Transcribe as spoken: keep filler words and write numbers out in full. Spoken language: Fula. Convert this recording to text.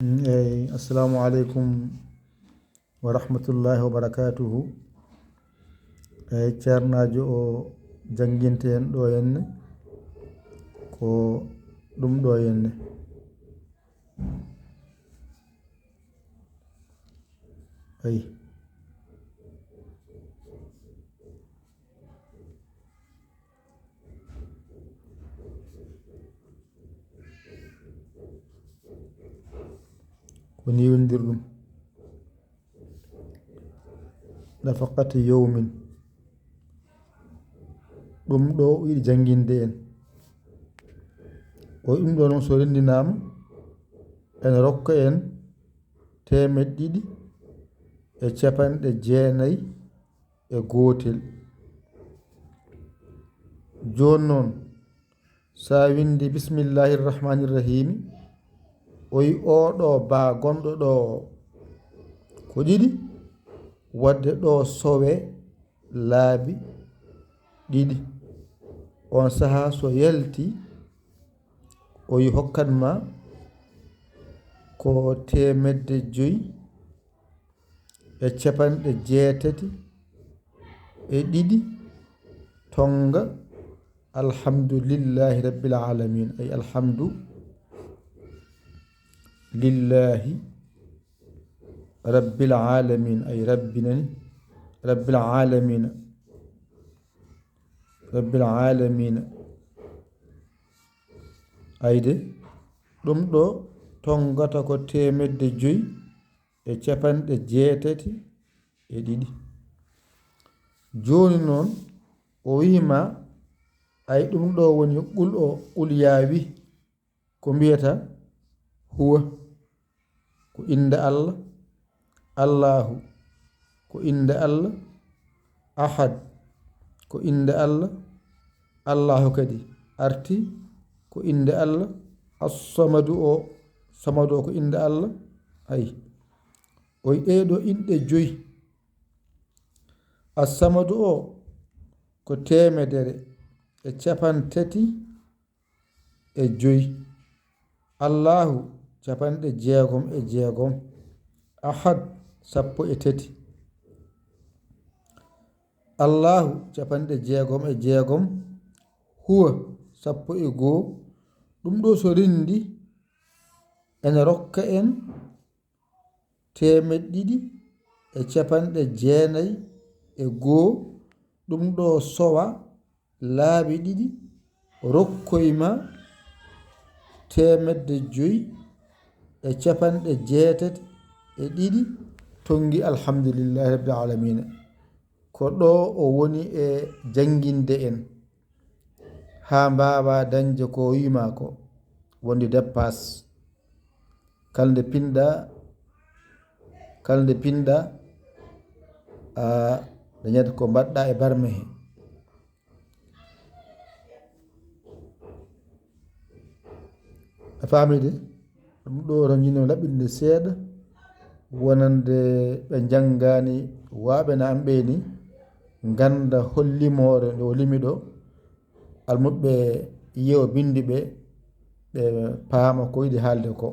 Eyyi, assalamu aleykum wa rahmatullahi wa barakatuhu. Eyyi, ceernaajo o jannginte en ɗo henne, ko ɗum ɗo henne. Eyyi. Ko ni windir ɗum. Nafaqata yawmin. Ɗum ɗo o yiɗi jannginde en. O ɗum ɗo noon so renndinaama, ene rokka en teemeɗɗe ɗiɗi e capanɗe jeenayi e gootel. Jooni noon, so a winndi bismillahi rahmani rahimi, o yi oo ɗo baa gonɗo ɗo o, ko ɗiɗi, waɗde ɗo sowe laabi ɗiɗi. On sahaa so yalti, o yi hokkat ma ko teemedde joyi e capanɗe jeetati e ɗiɗi, tonnga alhamdulillahi rabbil alamin, ay alhamdu lillahi rabbil alamin, ay rabbi nani, rabbil alamina, rabbil alamina. Ayde, ɗum ɗo tonngata ko teemedde joyi e capanɗe jeetati e ɗiɗi. Jooni noon, o wiyi ma, ay ɗum ɗo woni qul o, qul yaawi, ko mbiyata huwa, ko innde Allah, Allahu, ko innde Allah, Ahad, ko innde Allah, Allahu kadi arti, ko innde Allah, As-Samadu o, Samadu o ko innde Allah, ay. O yi ɗee ɗo inɗe joyi. As-Samadu o ko teemedere e capantati e joyi. Allahu, capanɗe jeegom e jeegom. Ahad, sappo e tati. Allahu, capanɗe jeegom e jeegom. Huwa, sappo e goo. Ɗum ɗo so renndi, ene rokka en teemeɗɗe ɗiɗi e capanɗe jeenayi e goo, ɗum ɗo sowa laabi ɗiɗi, rokkoy ma teemedde joyi e capanɗe jeetati e ɗiɗi, tonngi alhamdulillahi rabbil alamina. Ko ɗo o woni e jannginde en. Haa mbaawa dañde ko o wiyi ma ko, wonde dépasse. Kala nde pinɗa, kala nde pinɗa, a dañat ko mbaɗɗa e barme he. A faami de? Ɗum ɗo tan yino laɓɓinde seeɗa, wonande ɓe njanngaani, waaɓe na am ɓe ni, ngannda hol limoore nde o limi ɗo, almuɓɓe yeewa binndi ɓe, ɓe paama ko yiɗi haalde ko.